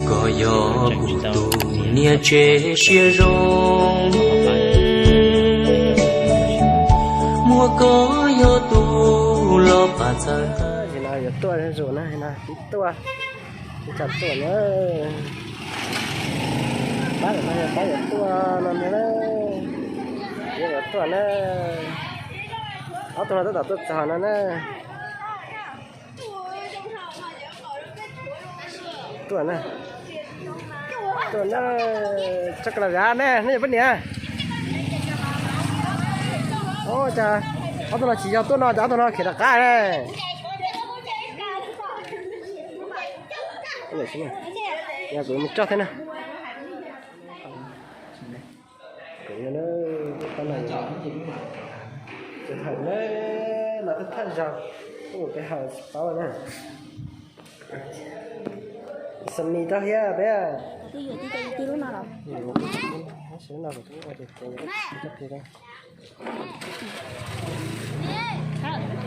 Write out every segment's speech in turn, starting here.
Koj yog kuv tus niam tsev siab zoo, muaj koj yog tus los pab txhawb. Tam no yuav tuaj zuj zus na, tam no pib tuaj, pib txog tuaj na. Pab tam no yog pab yuav tuaj no na, yuav tuaj na. Ob tug no tab tom tuaj txog no na. Tuaj na, tuaj na, txog koj los via ne, nej yog poj niam. Ua cas ob tug no tsis yog tuaj no, cas ob tug no khiav rov qab ne? Yog kuv mus tso thiab na. Kuv no, tus hawm na, los thawj thawj zaug, kuv mus peb hawm tsis paub na. Xa mis rau thiab peb.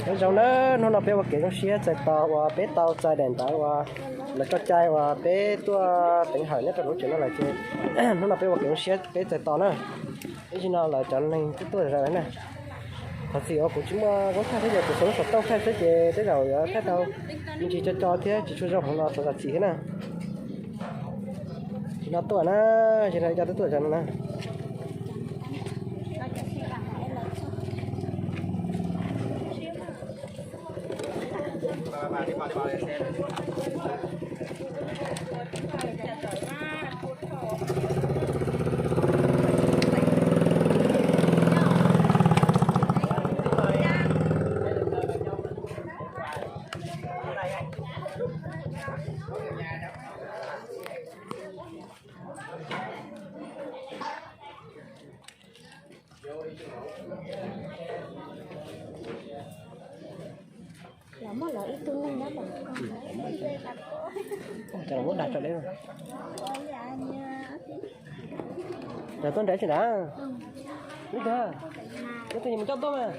Nyob zoo na, hnub no peb ua kev zoo siab txais tos uas peb tau txais daim ntawv uas lawv tso cai uas peb tuaj teev hawm nyob rau lub tsev no lawm ces hnub no peb ua kev zoo siab peb txais tos na. Ib sim no lawv cov neeg twb tuaj zom zaws na. Thov txim uas kuv tsis muaj koob thaij thiab ces kuv xuas lub xov tooj thaij xwb ces tej zaum yuav thaij tau me ntsis co co thiab tsis tshua zoo heev los thov zam txim thiab na. Sim no tuaj na, sim no ib co twb tuaj zom zaws no na. Los muab lawv ib tug neeg nyob tom ko. Cov los muab dag tso deb. Cov tuaj nrad tsis nrad? Lub twg? Lub twg yus mus coj tuaj mas.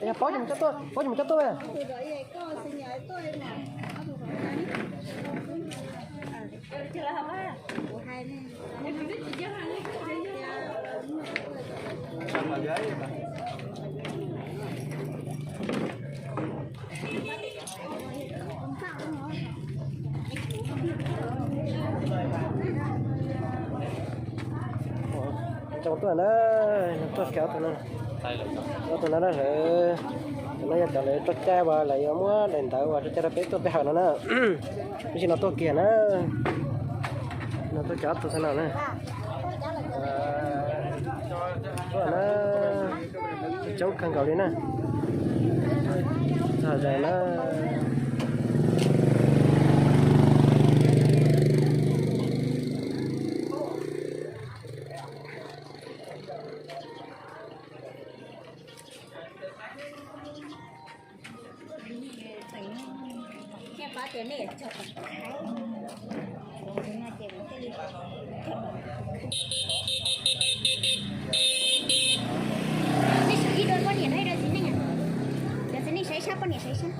Yog paub ces mus coj tuaj, paub ces mus coj tuaj mas. Cov tuaj na, tuaj kiag ob tug no, ob tug no na, lawv, cov no yog cov lawv tso cai uas lawv yuav muab daim ntawv uas tso cai rau peb tuaj peb hawm no na. Tab sis no tuaj kiag na, no tuaj kiag ob tug xwb no na. Tuaj na, coob kawg nkaus li na. Txog zaum na. Nej saib ib rau poj niam no, ib rau txiv neej, cov txiv neej saib sab, poj niam saib sab.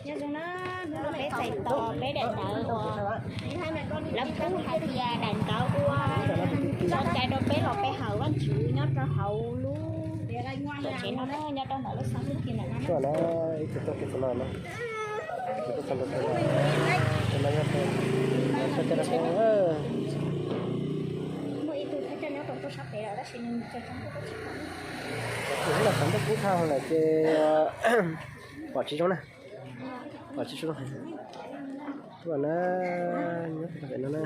Nyob zoo na, hnub no peb txais tos peb daim ntawv uas lawv pub hais tias daim ntawv uas tso cai rau peb los pe hawm Vajtswv nyob rau hauv lub tuam tsev no, nyob rau ntawm lub xeev Hwj Chim ntawm no na. Ib tug tuaj kiag txog no na, tus tuaj txog ntawm no, tus no yog tus tso cai rau peb. Muaj ib tug thawj coj nyob rau pem sab pem lawm tab sis nws tseem tsis tau. Tus no xav ntuj kub dhau lawm ces pom tsis zoo na. Pom tsis zoo. Tuaj na, nyob pem no na.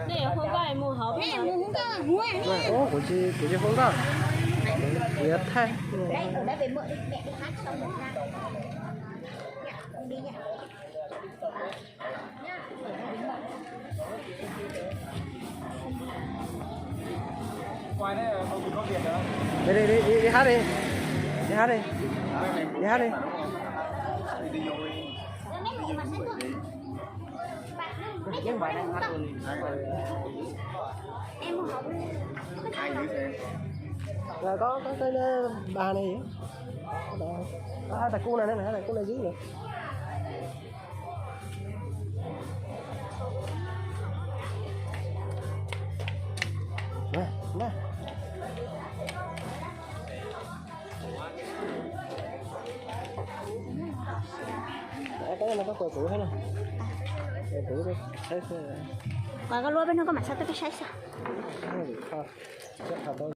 Nej hu nkauj mus hauv. Nej hu nkauj mus. Kuv tsis, kuv tsis hu nkauj, kuv yuav thaij. Đây, ở đây với mượn đi, mẹ đi hát xong rồi ra. Đi nhá. Đi, đi, đi, đi, đi hát đi. Đi hát đi. Đi hát đi. Em không học. Rồi có, có cái bà này. Có hai thằng cu này, hai thằng cu này dưới nữa. Nè, nè. Cái này nó có quầy cũ thế này. Quầy cũ đây. Thấy chưa? Còn có lúa bên nó có mặt sao tôi cái sai sao? Không, không. Chắc thật thôi.